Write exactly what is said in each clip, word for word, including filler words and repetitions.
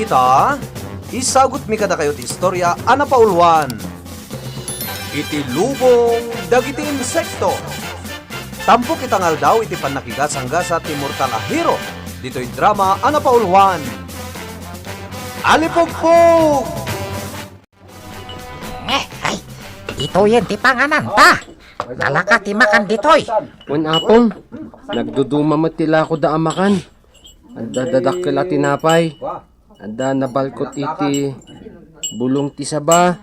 Ta, isagutmi kadakayo ti istorya a napauluan, iti lubong dagiti insekto. Tampok ita nga aldaw iti pannakigasanggasat ti mortal a hero ditoy drama a napauluan, Alipugpug! Eh, ay, itoyen ti pangananta. Nalaka ti makan ditoy. Wen, Apong, nagduduma met ti lakoda a makan. Adda dadakkel a tinapay. Adda nabalkot iti bulong ti saba.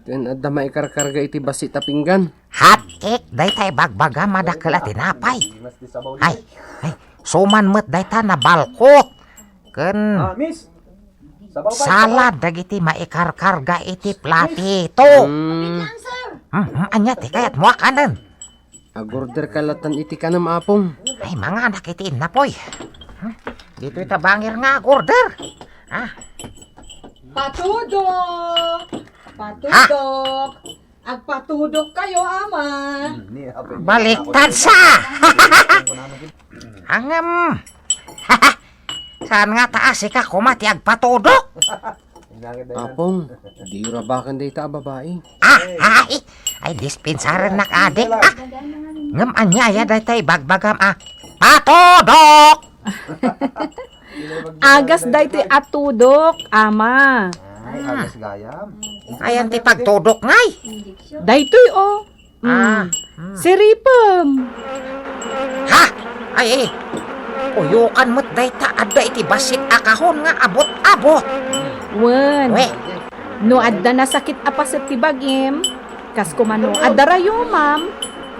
Ken adda maikarkarga iti bassit a pinggan. Hatik, dayta ibagbagam a dakkel a tinapay. Ay, ay, suman met dayta nabalkot. Ken salad dagiti maikarkarga iti platito. Mm. Mhm, ania ti kayatmo a kanen? Agorder ka latan iti kanem, Apong. Ay, manganak iti innapoy. Hmm? Ditoy ta bangir nga agorder. Ah. Patudok! Patudok! Agpatudok kayo, Ama. Baliktad sa! Angem. Saan nga taas ika kuma ti agpatudok? Apong, di rabakan dayta a babai. Ah, ay, ay, dispensarennak, adik. Ah, ngem ania aya dayta ibagbagam a patudok? Agas daytoy a tudok, Ama. Ay, agas gayam. Ayan ti pagtudok ngay. Daytoy, oh. Mm. Ah, mm. Siripem. Ha? Ay, eh. Uyokan met dayta adda iti bassit a kahon nga abot-abot. Wen. We. No adda nasakit a paset ti bagim, kas kumano adda rayumam,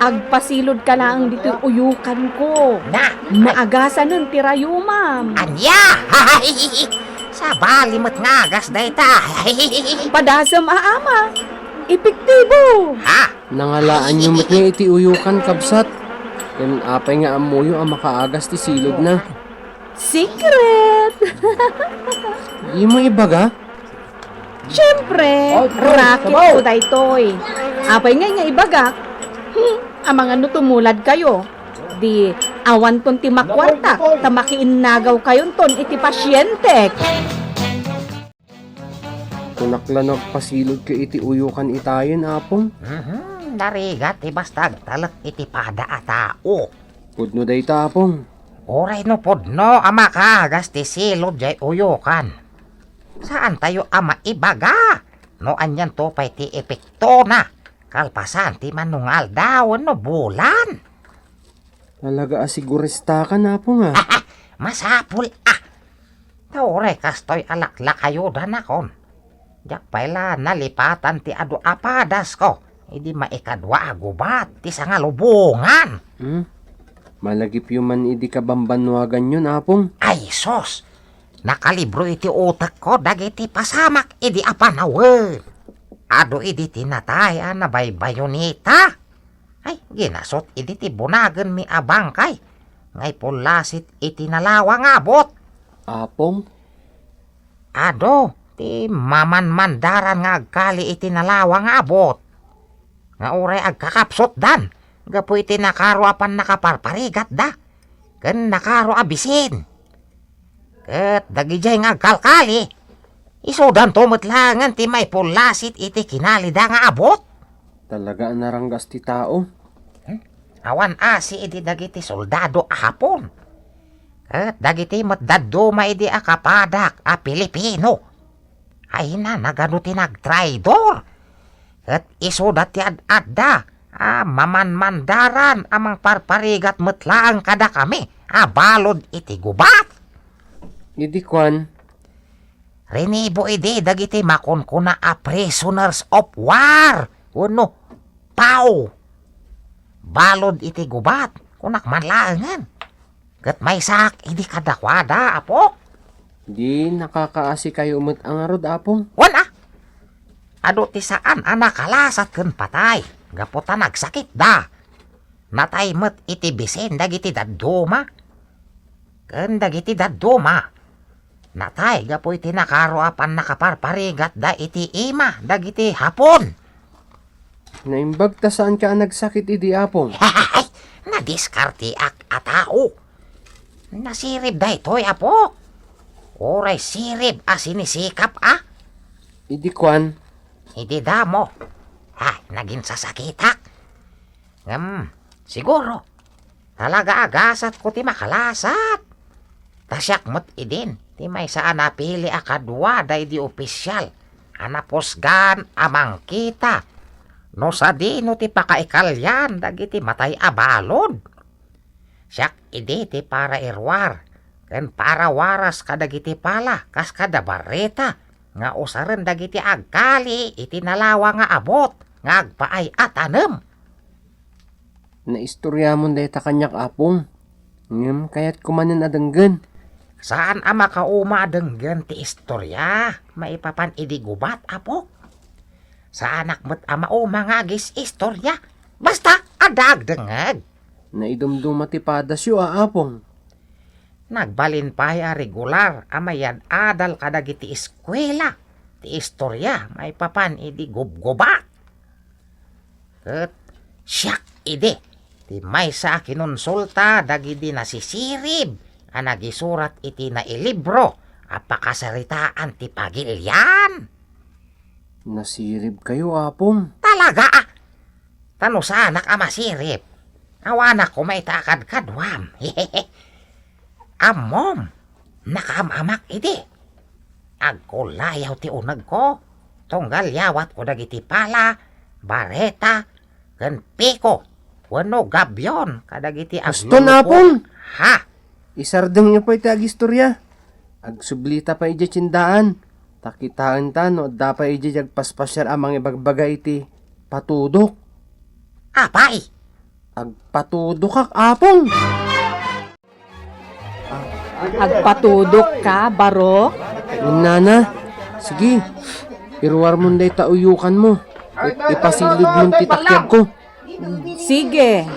agpasilod ka laeng ditoy uyokan ko. Na. Maagasanen ti rayumam. Ania? Sabali met nga agas dayta. Padasem a, Ama. Epektibo. Ha? Nangalaanyo met nga iti uyokan, kabsat. Ken apay nga ammoyo a makaagas ti silodna? Secret! Dimo ibaga? Siempre, raket ko daytoy. Apay ngay nga ibagak? Hmm, amangan no tumulad kayo. Di, awanton ti makuarta, ta makiinnagaw kayonton iti pasientek. Kunak la no agpasilodka iti uyokan itayen, Apong. Mhm, narigat ti basta agtalek iti pada a tao. Pudno dayta, Apong. Uray no pudno a makaagas ti silod jay uyokan. Saantayo a maibaga no anianto pay ti epektona kalpasan ti mano nga aldaw wenno bulan. Talaga a sigurista ka, Apong, a. Masapul a. Ta uray kastoy a laklakayodanakon. Diak pay la nalipatan ti adu a padasko idi maikadua a gubat ti sangalubongan. Hmm? Malagipyo man idi kabambannuaganyon, Apong. Ay, sus! Nakalibro iti utekko dagiti pasamak idi a panawen. Adu idi ti natay a nabaybayonita. Ay, ginasut idi ti bunagenmi a bangkay nga ipullasit iti nalawa nga abut. Apong? Adu ti mamanmandaran nga agkali iti nalawa nga abut, nga uray agkakapsutdan gapu iti nakaro a pannakaparigatda ken nakaro a bisin. Ket dagidiay nga agkalkali, isudanto met laengen ti maipullasit iti kinalida nga abut. Talaga a naranggas ti tao. Hmm? Awan asi idi dagiti soldado a Hapon. Ket dagiti met dadduma idi a kapadak a Pilipino. Ay, nagano ti nagtraidor? Ket isuda ti ad-adda a mamanmandaran a mangparparigat met laeng kadakami a balud iti gubat. Idi kuan, rinibo idi dagiti makunkuna a prisoners of war wenno POW. Balud iti gubat, kunak man laengen. Ket maysaak idi kadakuada, Apo. Di nakakaasi kayo met a ngarud, Apo? Wen a. Adu ti saan a nakalasat ken patay gapu ta nagsakitda. Natay met iti bisin dagiti dadduma. Ken dagiti dadduma, natay gapu iti nakaro a pannakaparparigatda iti ima dagiti Hapon. Naimbag ta saanka a nagsakit idi, Apong? Nadiskarteak a tao. Nasirib daytoy, Apo. Uray sirib a sinisikap a? Idi kuan? Idi damo. Ay, nagin sasakitak. Ngem, siguro, talaga a gasatko ti makalasat. Ta siak met idin ti maysa a napili a kadua daydi opisial a napusgan a mangkita no sadino ti pakaikalyan dagiti matay a balud. Siak idi ti parairuar ken parawaras kadagiti pala kas kada barreta nga usaren dagiti agkali iti nalawa nga abut nga agpaay a tanem. Naistoriamon dayta kaniak, Apong. Ngem kayatko manen a denggen. Saan a makauma a denggen ti istoria maipapan idi gubat, Apok. Saanak met a mauma nga agis-istoria. Basta, adda agdengngeg. Naidumduma ti padasyo a, Apong. Nagbalin pay a regular a mayad-adal kadagiti eskuela ti istoria maipapan idi gubgubat. Ket siak idi ti maysa a kinonsulta dagidi nasisirib a nagisurat iti nailibro a pakasaritaan ti pagilian. Nasiribkayo, Apong? Talaga, a? Ta no saanak a masirib, awanak koma ita a kadkaduam. Ammom, nakaam-amak idi. Agkullayaw ti unegko, tunggal yawatko dagiti pala, bareta, ken piko, wenno gabion kadagiti Baston, aglulupong. Apong! Ha? Isardengyo pay ti agistoria. Agsublita pay idiay tiendaan. Ta kitaenta no adda pay idiay agpaspasiar a mangibagbaga iti patudok. Apay? Agpatudokak, Apong! Agpatudokka, Baro? Nana, sige, iruarmon dayta uyokanmo. Ket ipasiludmon ti takyagko. Sige.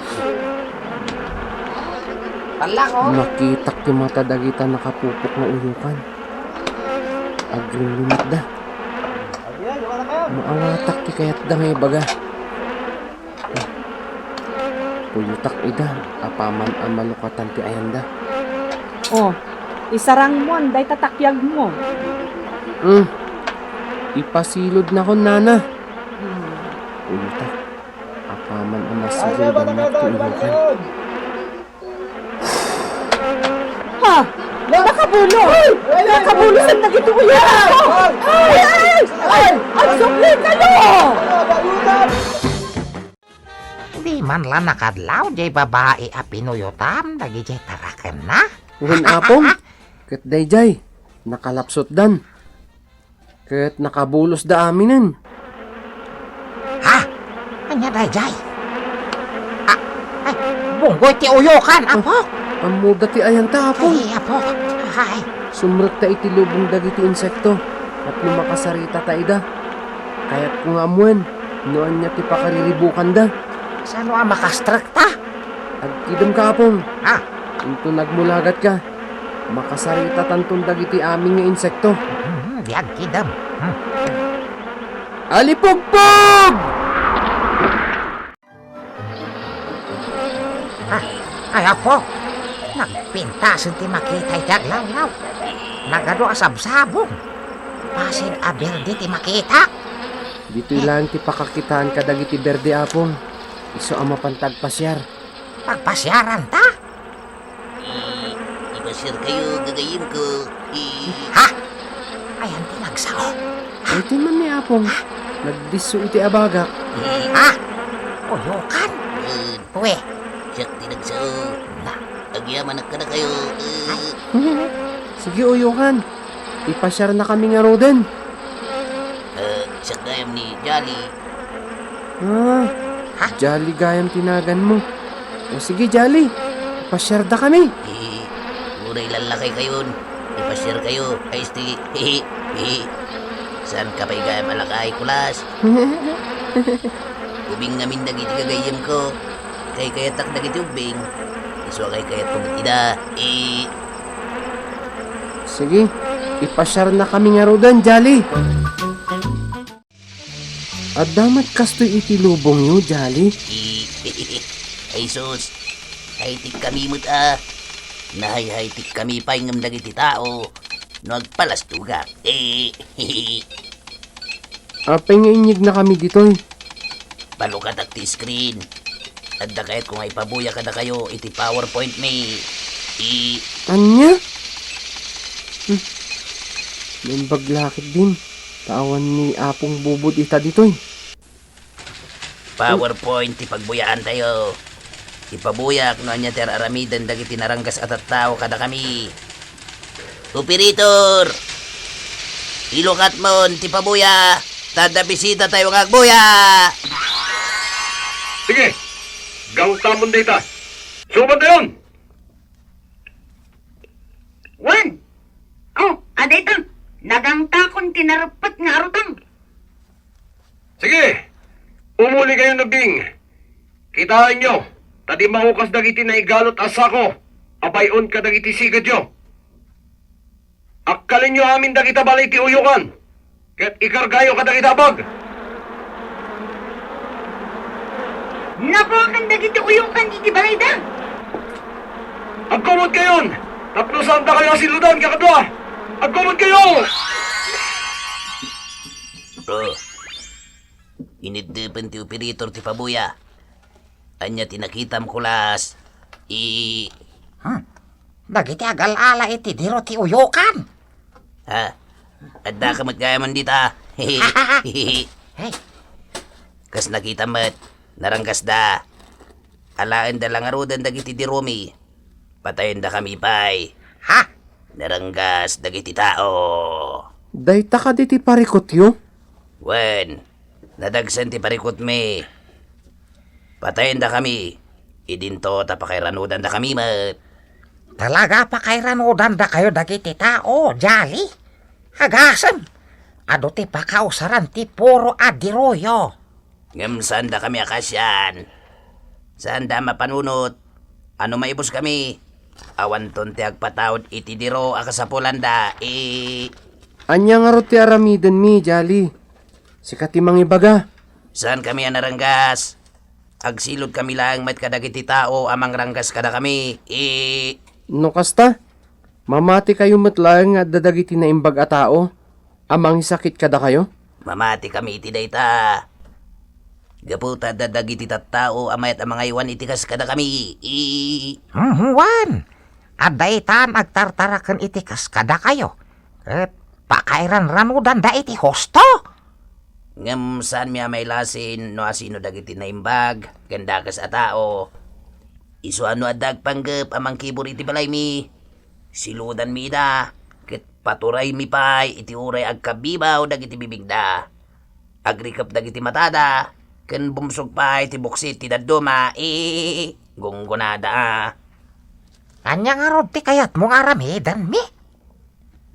Nakitak ti mata dagita nakapupok nga uyokan. Agrimrimitda. Maawatak ti kayatda nga ibaga. Puyotak ida, apaman a malukatan ti ayanda. Oh, isarangmon dayta takyagmo. Hmm. Ipasiludnakon, Nana. Hmm. Puyotak, apaman a masiludannak ti uyokan. Ha? Nakabulos! Nakabulos ang nagituloy ako! Ay! Ay! Ay! Ay! Agsubli-sublikayo! Di man la nakadlaw jay babai a pinuyotam dagidiay tarakenna. Wen, Apong, ket dayjay, nakalapsutdan. Ket nakabulosda aminen. Ha? Ania dayjay? Ah, ay, bunggoy ti uyokan, Apok. Ammoda ti ayanta, Apong. Ay, Apok. Ay. Sumrekta iti lubong dagiti insekto. Tapno makasaritata ida. Kayatko nga ammuen no ania ti pakariribukanda. Sano a makastrekta? Agkidemka, Apong. Ah. Inton agmulagatka, makasaritatanton dagiti amin nga insekto. Hmm, di agkidem. Hmm. Alipugpog! Ah, ay, Apo, nagpintasen ti makita iti aglawlaw. Nagadu a sabsabong. Basig a berde ti makitak. Ditoy laeng ti pakakitaan kadagiti berde, Apong. Isu a mapan ta agpasiar. Pagpasiaranta? I-, ipasiarkayo, gagayyemko. I- Ha? Ayan ti nagsao. Ay, ti man ni Apong. Nagdisso iti abagak. Ha? Uyokan? Wen. Uy. Siak ti nagsao. Na. Agyamanak kadakayo. Eh. Ay. Sige, uyokan. Ipasiarnakami ngaruden. Eh, siak gayam ni Jolly. Ah, ha? Jolly gayam ti naganmo. O sige, Jolly, ipasiardakami. Eh, uray lallakaykayonto, ipasiarkayo, ay, isti. Saanka pay gayam a lakay, kulas. Ubing ngamin dagiti gagayyemko. Kaykayatak dagiti ubbing. Isu a kaykayatko met ida. Eh, Sige, ipasiarnakami ngaruden, Jolly. Adda met kastoy iti lubongyo, Jolly? I-, ay sus, haytikkami met a. Nahayhaytikkami pay ngem dagiti tao. no agpalastogak. Eh, Apay nga inyegna kami ditoy? Palukatak ti screen. Adda kayatko nga ipabuya kadakayo iti PowerPoint mi. I- Ania? Hmm. Naimbag la ketdin. Awan ni Apong Bubod ita ditoy. PowerPoint ti pagbuyaantayo. Ipabuyak no ania ti ar-aramiden dagiti naranggas a tattao kadakami. Operator! Ilukatmon ti pabuya, ta adda bisitatayo nga agbuya! Sige, gangtamon dayta. Subantayon! Wen! Oh, adayta, nagangtakon ti nareppet nga arutang. Sige, umuli kayo, Nabing. Kitaenyo, ta di mangukas dagiti naigalot a sako a bay-on kadagiti sigedyo. Akkalenyo amin dagita balay ti uyokan, ket ikargayo kadagita bag. Napuakan dagiti uyokan iti balayda. Agkumot kayon, tapno saan dakayo a siludan kakadua. Agkumot kayo! Oh. Iniddepen ti operator ti pabuya. Ania ti nakitam, Kulas? I- Hmm. Dagiti agal-ala iti diro ti uyokan. Ha? Adda ka met gayam dita. Hey. Kas nakitam met, naranggasda. Alaenda la ngaruden dagiti diromi. Patayendakami pay. Ha? Naranggas dagiti tao. Dayta kadi ti parikutyo? Wen, nadagsen ti parikutmi. Patayendakami, idinto ta pakairanudandakami met. Talaga pakairanudandakayo dagiti tao, Jolly? Agasem, adu ti pakausaran ti puro a diroyo. Ngem saandakami a kasian. Saanda a mapanunot. A no maibuskami, awanton ti agpataud iti diro a kasapulanda. I- Ania ngarud ti aramidenmi, Jolly? Sika ti mangibaga. Saankami a naranggas. Agsiludkami laeng met kadagiti tao a mangranggas kadakami. I- No kasta, mamatikayo met laeng nga adda dagiti naimbag a tao a mangisakit kadakayo? Mamatikami iti dayta. Gapu ta adda dagiti tattao a mayat a mangaywan iti kas kadakami. I- Hmm, wen. Adda itan agtartaraken iti kas kadakayo. Ket pakairanranudanda iti husto. Ngem saanmi a mailasin no asino dagiti naimbag ken dakes a tao. Isu a no adda agpanggep a mangkibur iti balaymi, siludanmi ida, ket paturaymi pay iti uray agkabibaw dagiti bibigda. Agrikep dagiti matada, ken bumsog pay ti buksit ti dadduma. I- gunggunada a. Ania ngarud ti kayatmo nga aramidenmi?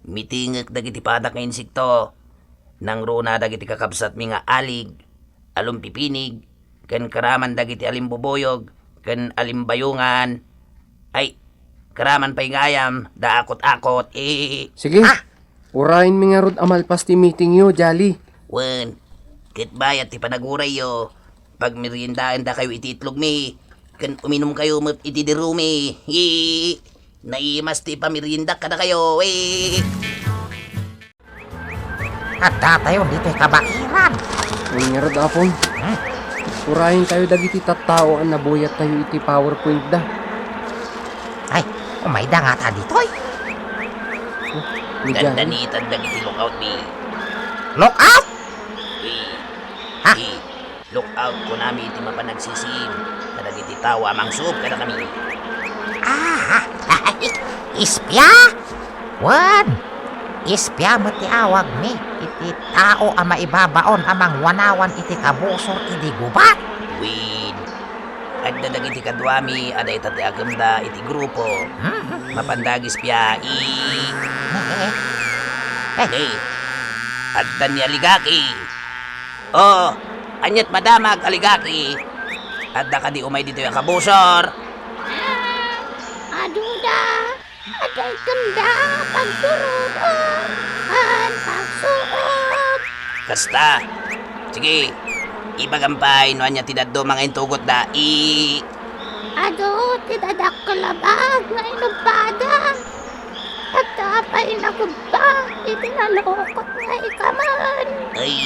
Mitingek dagiti padak nga insekto. Nangruna dagiti kakabsatmi nga alig, alumpipinig, ken karaman dagiti alimbubuyog ken alimbayungan. Ay, karaman pay nga ayam da akot-akot. I- Sige. Ah! Urayenmi ngarud a malpas ti meetingyo, Jolly. Wen, ket bayat ti panagurayyo, pagmeriendaendakayo iti itlogmi, ken uminumkayo met iti diromi. I- Naimas ti pameriendak kadakayo. I- Addatayo ditoy kabaelan. Wen ngarud, Apong. Hmm? Urayenkayo dagiti tattao a nabuyattayo iti PowerPoint da. Ay, umayda ngata ditoy. Oh, ni Jolly. Dandanitan dagiti lookoutmi. Lookout? I- Ha? I- Look out, kunami iti mapan agsisiim kadagiti tao a mangsuob kadakami. Ah, espia? Wen, espia met ti awagmi iti tao a maibabaon a mangwanawan iti kabusor idi gubat. Wen, adda dagiti kaduami a dayta ti aggemda iti grupo. Hmm? Mapanda agispia. I- Eh. Ni, adda ni Aligaki. Oh, aniat madamag, Aligaki? Adda kadi umay ditoy a kabusor? Ah, aduda, adda itkemda pagsuroton, ken pagsuot. Kasta. Sige, ibagam pay no ania ti dadduma nga intugotda. I- Adu ti dadakkel a bag nga inubpada. Adda pay nakubba iti nalukot nga ikaman. Ay,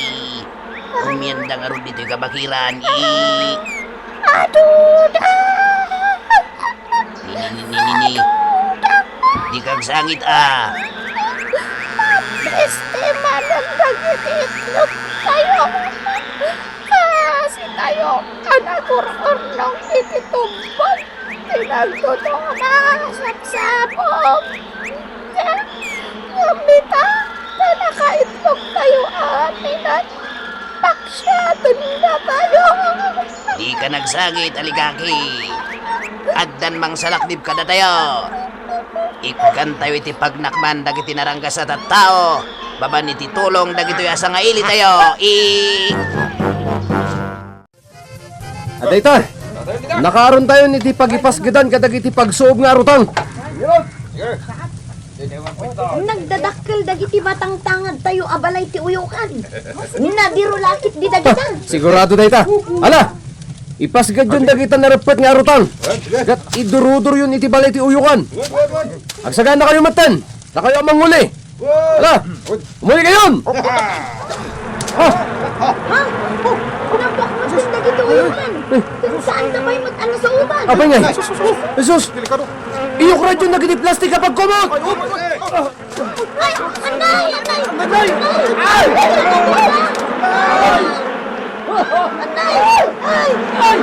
umianda ngarud ditoy kabakiran, i- Aduda! Ni, ni, ni, ni, ni, ni. Aduda! Dika agsangit, a. Mabesti manen dagiti itlog tayo. Kasitayo a nagur-urnong iti tubbog. Pinagtutuna, sapsapul. Ngem ita, ta nakaitlog tayo amin, paksiaten na tayo. Dika nagsangit, aligaki. Addan mangsalaknib kadatayo. Ikkantayo iti pagnakman dagiti naranggas a tattao, babaen iti tulong dagitoy a sangailitayo. I- A dayta, nakaarontayon iti pagipasgedan kadagiti pagsuob nga arutang. Nagdadakkel dagiti matangtangad tayo a balay ti uyokan. Nadiro lakit di dagita. Sigurado dayta. Ala, ipasgadyon dagita nareppet nga arutang. Ket iduruduryon iti balay ti uyokan. Agsagana kayo metten. Dakayo a manguli. Ala, umuli kayon! Ah! Ha? Napuakmat dagiti uyokan. Saanda pay met a nasuoban. Apay ngay? Jesus! Iyukradyo dagiti plastik a pagkumot! Ay, anay, anay! Anay! Ay! Anay! Ay! Ay!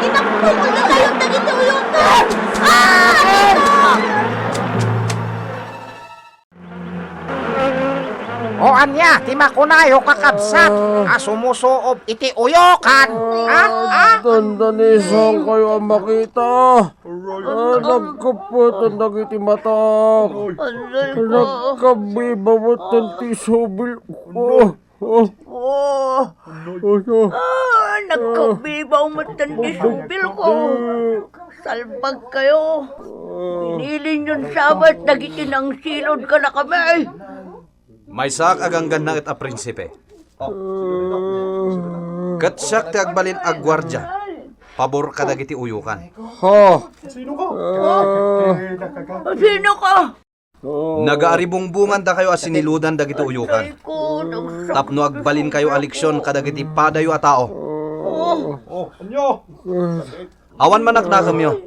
Inapukol na kayo dagiti uyokan! Ah! Dito! O ania ti makunayo, kakabsat, a sumusuob iti uyokan? Ah, ah? Dandanisan kayo a makita. Ah, nagkapatan dagiti matak. Aray ko. Nagkabiba metten ti subil ko. Oh. Oh. Oh, oh. Ah, nagkabiba metten ti subil ko. Salbag kayo. Pinili niyon sabat dagiti nangsilod kadakami. Maysaak a ganggannaet a prinsipe. Ket siak ti agbalin a guardia pabor kadagiti uyokan. Ha? Sino ka? Nagaaribungbongandakayo a siniludan dagiti uyokan tapno agbalinkayo a leksion kadagiti padayo a tao. Oh, ania? Awan manaknakemyo.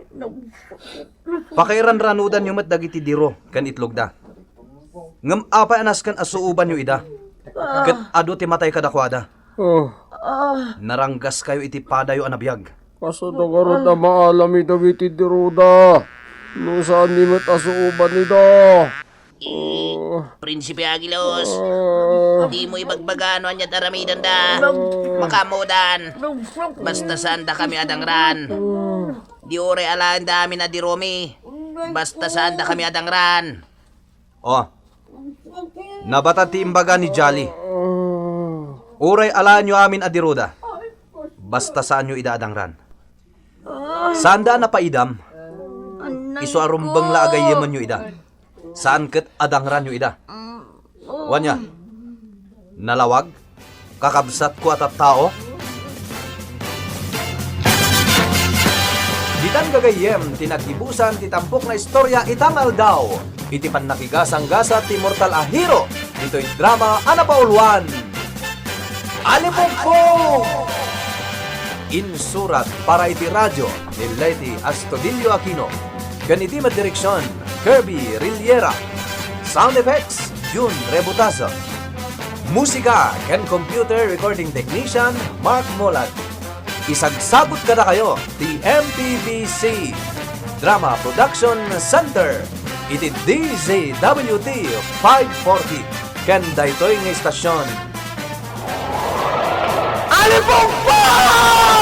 Pakairanranudanyo met dagiti diro ken itlogda. Ngem apay a nasken a suobanyo ida? Ket adu ti matay kadakuada. Oh. Naranggaskayo iti padayo a nabiag. Kasano ngarud a maalam ida iti diroda no saan ni met a suoban ida? Eh, Prinsipe Aguilos, dimo ibagbaga no ania ti aramidenda. Makaammodan. Basta saandakami a dangran. Di uray alaenda amin a diromi. Basta saandakami a dangran. Oh. Nabatad ti imbaga ni Jolly. Uray alaenyo amin a diroda. Basta saanyo ida a dangran. Saanda a napaidam. Isu a rumbeng la a gayyemenyo ida. Saan ket a dangranyo ida. Wen aya, nalawag, kakabsatko a tattao? Ditan gagayyem ti naggibusan ti tampok nga istorya ita nga aldaw iti pannakigasanggasat ti mortal a hero ditoy drama a napauluan. Alipugpog! Insurat para iti radio ni Leti Astudillo Aquino, ken iti met direksion, Kirby Rillera. Sound effects, Jun Rebutazo. Musika ken computer recording technician, Mark Molag. Isagsagut kadakayo ti M P B C Drama Production Center iti D Z W T five forty ken daytoy nga istasion. Alipugpog!